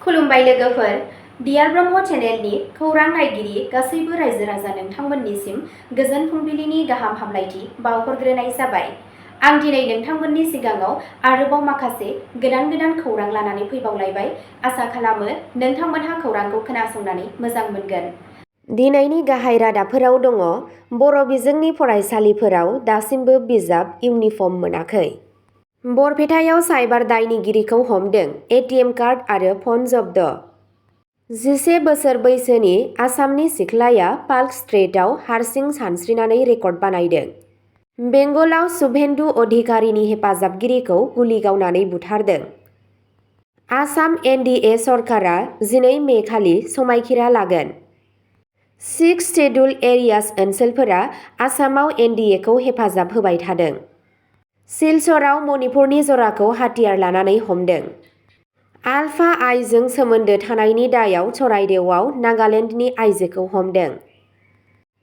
खुलुमबाय लोगोफोर, डियार ब्रह्म चेनेलनि खौरां नायगिरि गासैबो रायजो राजा नोंथांमोननिसिम गोजोन फुंबिलिनि गाहाम हामलायथि बावहरग्रोनाय जाबाय। आं दिनै नोंथांमोननि सिगाङाव आरोबाव माखासे गोदान खौरां लानानै फैबावलायबाय। आसा खालामो नोंथांमोनहा खौरांखौ खोनासंनानै मोजां मोनगोन। दिनैनि गाहाय रादाबफोराव दङ बर' बिजोंनि फरायसालिफोराव दासिमबो बिजाब इउनिफर्म मोनाखै। बरपेटायाव साइबार दायनिगिरिखौ हमदों, एटिएम कार्ड आरो फन जब्द। 11 बोसोर बैसोनि आसामनि सिख्लाया पार्क स्ट्रीटआव हारसिं सानस्रिनानै रेकर्ड बानायदों। बेंगलाव शुभेन्दु अधिकारीनि हेफाजाबगिरिखौ गुलि गावनानै बुथारदों। आसाम एनडिए सरकारा 12 मे खालि समायखिरा लागोन। 6 शेड्युल एरियाज ओनसोलफोरा आसामाव एनडिएखौ हेफाजाब होबाय थादों। सिलचराव मणिपुरनि जराखौ हाथियार लानानै हमदों। आलफा आइजों सोमोन्दो थानायनि दायाव चराइदेवआव नागालेन्डनि आइजोखौ हमदों।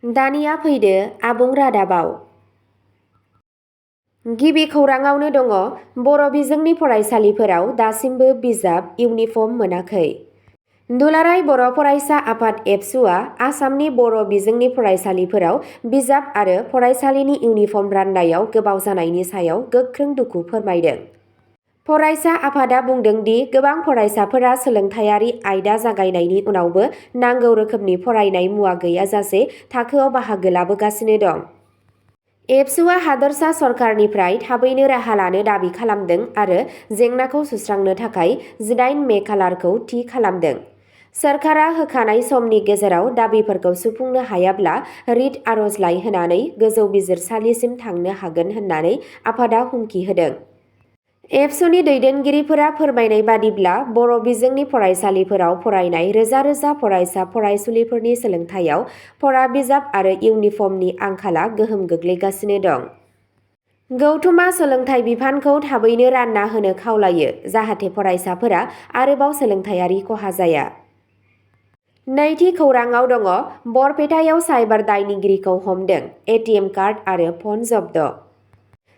दानिया फैदो आबुं रादाबाव। गिबि खौराङावनो दङ बर' बिजोंनि फरायसालिफोराव दासिमबो बिजाब इउनिफर्म मोनाखै। दुलाराय बर' फरायसा आफाद एबसुआ आसामनि बर' बिजोंनि फरायसालिफोराव बिजाब आरो फरायसालिनि इउनिफर्म राननायाव गोबाव जानायनि सायाव गोख्रों दुखु फोरमायदों। फरायसा आफादा बुंदों दि गोबां फरायसाफोरा सोलोंथायारि आयदा जागायनायनि उनावबो नांगौ रोखोमनि फरायनाय मुवा गैयाजासे थाखोआव बाहागो लाबोगासिनो दं। एबसुआ हादोरसा सरकारनिफ्राय थाबैनो राहा लानो दाबि खालामदों आरो जेंनाखौ सुस्रांनो थाखाय 18 मे खालारखौ थि खालामदों। सोरखारा होखानाय समनि गेजेराव दाबिफोरखौ सुफुंनो हायाब्ला रिट आर'जलाइ होनानै गोजौ बिजिरसालिसिम थांनो हागोन होननानै आफादा हुमखि होदों। एबसुनि दैदेनगिरिफोरा फोरमायनाय बादिब्ला बर' बिजोंनि फरायसालिफोराव फरायनाय रोजा रोजा फरायसा फरायसुलिफोरनि सोलोंथायाव फरा बिजाब आरो इउनिफर्मनि आंखाला गोहोम गोग्लैगासिनो दं। गौथुमा सोलोंथाइ बिफानखौ थाबैनो रानना होनो खावलायो जाहाथे फरायसाफोरा आरोबाव सोलोंथायारि खहा जाया। नैथि खौराङाव दङ बरपेटायाव साइबार दायनिगिरिखौ हमदों, एटिएम कार्ड आरो फन जब्द।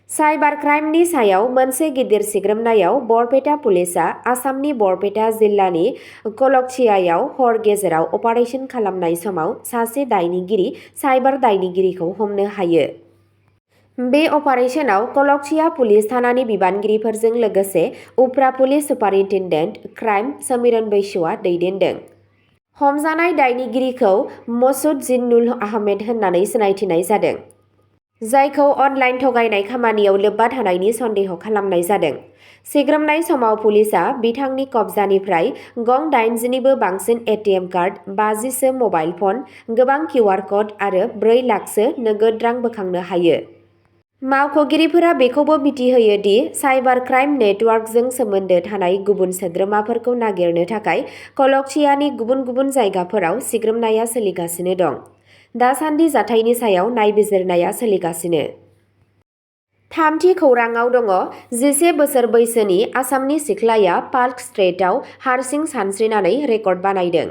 साइबार क्राइमनि सायाव मोनसे गिदिर सिग्रोमनायाव बरपेटा पुलिसआ आसामनि बरपेटा जिल्लानि कलकछियायाव हर गेजेराव अपारेशन खालामनाय समाव सासे दायनिगिरि साइबार दायनिगिरिखौ हमनो हायो। बे अपारेशनाव कलकछिया पुलिस थानानि बिबानगिरिफोरजों लोगोसे उफ्रा पुलिस सुपारिनटेन्डेन्ट क्राइम समिरन बैसुआ दैदेनदों। हमजानाय दायनिगिरिखौ मसुद जिन्नुल आहमेद होननानै सिनायथिनाय जादों, जायखौ अनलाइन थगायनाय खामानियाव लोब्बा थानायनि सन्देह खालामनाय जादों। सिग्रोमनाय समाव पुलिसआ बिथांनि कब्जानिफ्राय गं 80निबो बांसिन एटिएम कार्ड, 50सो मबाइल फन, गोबां किउआर कड आरो 4 लाखसो नोगोद रां बोखांनो हायो। मावख'गिरिफोरा बेखौबो मिथिहोयो दि साइबार क्राइम नेटवर्कजों सोमोन्दो थानाय गुबुन सोद्रोमाफोरखौ नागिरनो थाखाय कलकछियानि गुबुन जायगाफोराव सिग्रोमनाया सोलिगासिनो दं। दासान्दि जाथायनि सायाव नायबिजिरनाया सोलिगासिनो। थामथि खौराङाव दङ 11 बोसोर बैसोनि आसामनि सिख्लाया पार्क स्ट्रीटआव हारसिं सानस्रिनानै रेकर्ड बानायदों।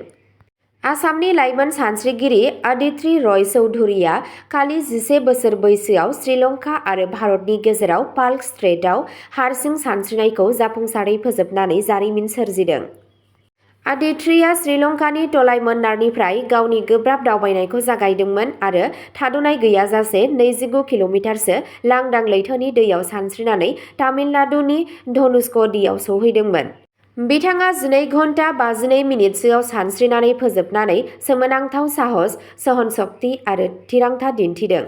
आसामनि लाइमोन सानस्रिगिरि अदिति रय चौधुरीया खालि 11 बोसोर बैसोआव श्रीलंका आरो भारतनि गेजेराव पार्क स्ट्रीटआव हारसिं सानस्रिनायखौ जाफुंसारै फोजोबनानै जारिमिन सोरजिदों। अदितिया श्रीलंकानि तलाइमन्नारनिफ्राय गावनि गोब्राब दावबायनायखौ जागायदोंमोन आरो थाद'नाय गैयाजासे 29 किल'मिटारसो लांदां लैथोनि दैयाव सानस्रिनानै तामिलनाडुनि धनुषक'डियाव सौहैदोंमोन। बिथाङा 12 घन्टा 52 मिनिटसोआव सानस्रिनानै फोजोबनानै सोमोनांथाव साहस, सहनशक्ति आरो थिरांथा दिन्थिदों।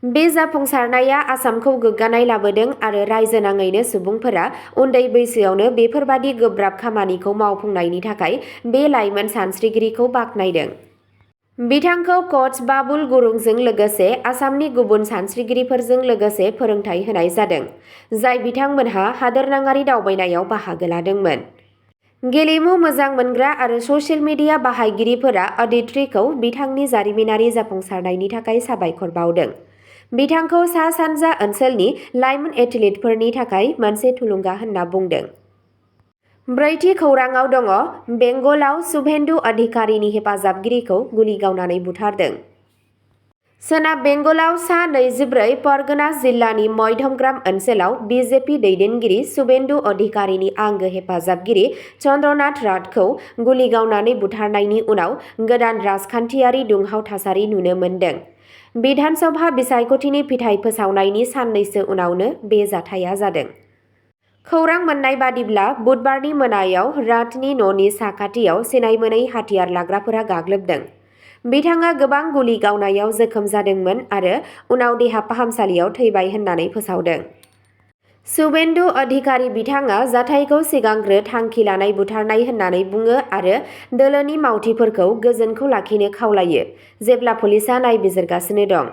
बे जाफुंसारनाया आसामखौ गोग्गानाय लाबोदों आरो रायजो नाङैनो सुबुंफोरा उन्दै बैसोआवनो बेफोरबादि गोब्राब खामानिखौ मावफुंनायनि थाखाय बे लाइमोन सानस्रिगिरिखौ बाख्नायदों। बिथांखौ कच बाबुल गुरुंजों लोगोसे आसामनि गुबुन सानस्रिगिरिफोरजों लोगोसे फोरोंथाय होनाय जादों, जाय बिथांमोनहा हादोरनाङारि दावबायनायाव बाहागो लादोंमोन। गेलेमु मोजां मोनग्रा आरो ससियेल मिडिया बाहायगिरिफोरा अदितिखौ बिथांनि जारिमिनारि जाफुंसारनायनि थाखाय साबायखर बावदों। बिथांखौ सा-सानजा ओनसोलनि लाइमोन एथलीटफोरनि थाखाय मोनसे थुलुंगा होनना बुंदों। ब्रैथि खौराङाव दङ बेंगलाव शुभेन्दु अधिकारीनि हेफाजाबगिरिखौ गुलि गावनानै बुथारदों। सोनाब बेंगलाव सा 24 परगना जिल्लानि मध्यमग्राम ओनसोलाव बिजेपि दैदेनगिरि शुभेन्दु अधिकारीनि आंगो हेफाजाबगिरि चन्द्रनाथ राथखौ गुलि गावनानै बुथारनायनि उनाव गोदान राजखान्थियारि दुंहाव थासारि नुनो मोन्दों। बिधानसभा बिसायख'थिनि फिथाइ फोसावनायनि साननैसो उनावनो बे जाथाया जादों। खौरां मोननाय बादिब्ला बुधबारनि मोनायाव राथनि न'नि साखाथियाव सिनायमोनै हाथियार लाग्राफोरा गाग्लोबदों। बिथाङा गोबां गुलि गावनायाव जोखोम जादोंमोन आरो उनाव देहा फाहामसालियाव थैबाय होननानै फोसावदों। शुभेन्दु अधिकारी बिथाङा जाथायखौ सिगांग्रो थांखि लानाय बुथारनाय होननानै बुङो आरो दोलोनि मावथिफोरखौ गोजोनखौ लाखिनो खावलायो जेब्ला पुलिसआ नायबिजिरगासिनो दं।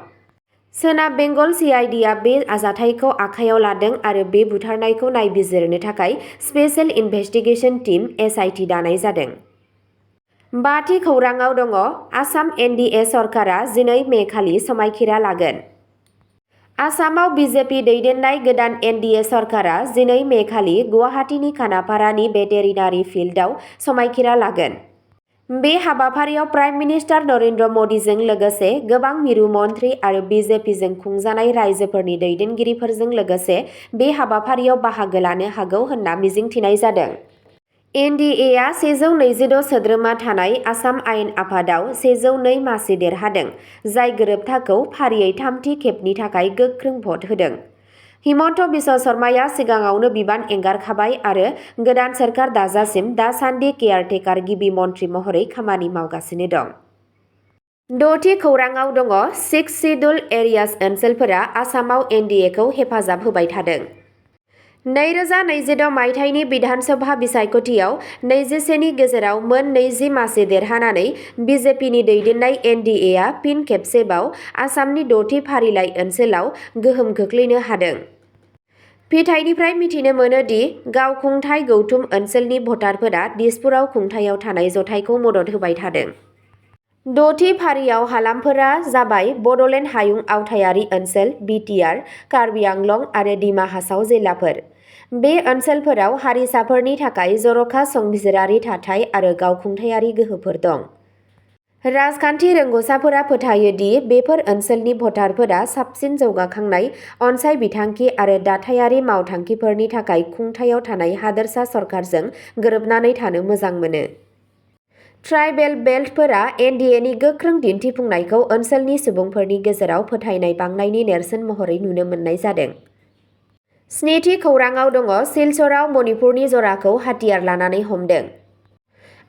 सोनाब बेंगल CIDआ बे जाथायखौ आखायाव लादों आरो बे बुथारनायखौ नायबिजिरनो थाखाय स्पेशेल इनभेस्टिगेशन टीम SIT दानाय जादों। बाथि खौराङाव दङ आसाम NDA सरकारा 12 मे खालि समायखिरा लागोन। आसामाव बिजेपि दैदेननाय गोदान NDA सरकारा 12 मे खालि गुवाहाटीनि खानापारानि भेटेरिनारि फिल्डआव समायखिरा लागोन। बे हाबाफारियाव प्राइम मिनिस्टार नरेन्द्र मदिजों लोगोसे गोबां मिरु मन्थ्रि आरो बिजेपिजों खुंजानाय रायजोफोरनि दैदेनगिरिफोरजों लोगोसे बे हाबाफारियाव बाहागो लानो हागौ होनना मिजिंथिनाय जादों। NDAआ 126 सोद्रोमा थानाय आसाम आयेन आफादाव 102 मासि देरहादों, जाय गोरोबथाखौ फारियै थामथि खेबनि थाखाय गोख्रों भट होदों। हिमन्त बिश्व शर्माया सिगाङावनो बिबान एंगारखाबाय आरो गोदान सोरखार दाजासिम दासान्दि केयारटेकार गिबि मन्थ्रि महरै खामानि मावगासिनो दं। द'थि खौराङाव दङ सिक्स शिड्युल एरियाज ओनसोलफोरा आसामाव NDAखौ हेफाजाब होबाय थादों। 2026 मायथाइनि बिधानसभा बिसायख'थियाव 21नि गेजेराव मोन 20 मासि देरहानानै बिजेपिनि दैदेननाय NDAआ फिन खेबसेबाव आसामनि 6थि फारिलाइ ओनसोलाव गोहोम खोख्लैनो हादों। फिथाइनिफ्राय मिथिनो मोनो दि गावखुंथाय गौथुम ओनसोलनि भटारफोरा दिसपुराव खुंथायाव थानाय जथायखौ मदद होबाय थादों। 6थि फारियाव हालामफोरा जाबाय बड'लेण्ड हायुं आवथायारि ओनसोल BTR, कार्बि आंलं आरो दिमा हासाव जिल्लाफोर। बे ओनसोलफोराव हारिसाफोरनि थाखाय जर'खा संबिजिरारि थाथाय आरो गावखुंथायारि गोहोफोर दं। राजखान्थि रोंग'साफोरा फोथायो दि बेफोर ओनसोलनि भटारफोरा साबसिन जौगाखांनाय अनसाय बिथांखि आरो दाथायारि मावथांखिफोरनि थाखाय खुंथायाव थानाय हादोरसा सरकारजों गोरोबनानै थानो मोजां मोनो। ट्राइबेल बेल्टफोरा NDAनि गोख्रों दिन्थिफुंनायखौ ओनसोलनि सुबुंफोरनि गेजेराव फोथायनाय बांनायनि नेरसोन महरै नुनो मोननाय जादों। 7थि खौराङाव दङ सिलचराव मणिपुरनि जराखौ हाथियार लानानै हमदों।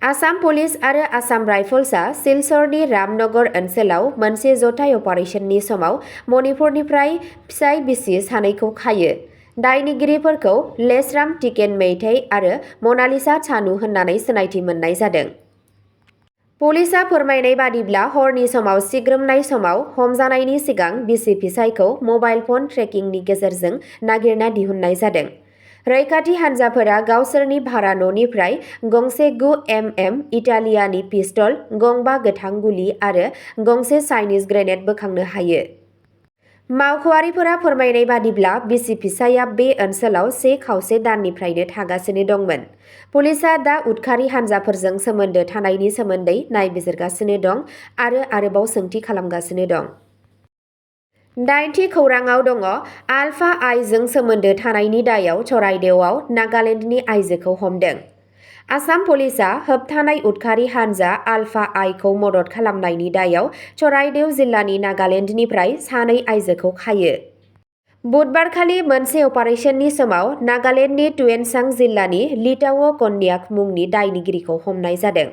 आसाम पुलिस आरो आसाम राइफल्सआ सिलचरनि रामनगर ओनसोलाव मोनसे जथाय अपारेशननि समाव मणिपुरनिफ्राय फिसाय बिसि सानैखौ खायो। दायनिगिरिफोरखौ लेसराम टिकेन मेइतेई आरो मनालिसा चानु होननानै सिनायथि मोननाय जादों। पुलिसआ फोरमायनाय बादिब्ला हरनि समाव सिग्रोमनाय समाव हमजानायनि सिगां बिसि फिसायखौ मबाइल फन ट्रेकिंनि गेजेरजों नागिरना दिहुननाय जादों। रैखाथि हान्जाफोरा गावसोरनि भारा न'निफ्राय गंसे 9mm इटालियानि पिस्तल, गंबा गोथां गुलि आरो गंसे चाइनिज ग्रेनेड बोखांनो हायो। मावख'आरिफोरा फोरमायनाय बादिब्ला बिसि फिसायआ बे ओनसोलाव 1.5 दाननिफ्रायनो थागासिनो दंमोन। पुलिसआ दा उदखारि हान्जाफोरजों सोमोन्दो थानायनि सोमोन्दै नायबिजिरगासिनो दं आरो आरोबाव सोंथि खालामगासिनो दं। 8थि खौराङाव दङ आलफा आइजों सोमोन्दो थानायनि दायाव चराइदेवआव नागालेन्डनि आइजोखौ हमदों। आसाम पुलिसआ होबथानाय उदखारि हान्जा आलफा आइखौ मदद खालामनायनि दायाव चराइदेव जिल्लानि नागालेन्डनिफ्राय सानै आइजोखौ खायो। बुधबारखालि मोनसे अपारेशननि समाव नागालेन्डनि ट्युएनसां जिल्लानि लिटाव कन्याक मुंनि दायनिगिरिखौ हमनाय जादों।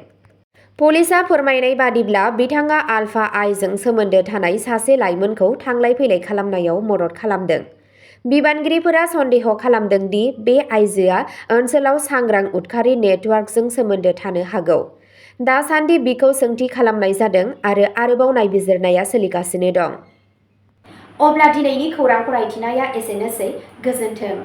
पुलिसआ फोरमायनाय बादिब्ला बिथाङा आलफा आइजों सोमोन्दो थानाय सासे लाइमोनखौ थांलाय फैलाय खालामनायाव मदद खालामदों। बिबानगिरिफोरा सन्देह खालामदों दि बे आइजोआ ओनसोलाव सांग्रां उदखारि नेटवार्कजों सोमोन्दो थानो हागौ। दासान्दि बिखौ सोंथि खालामनाय जादों आरो आरोबाव नायबिजिरनाया सोलिगासिनो दं। अब्ला दिनैनि खौरां फरायथिनाया एसेनोसै। गोजोन्थों।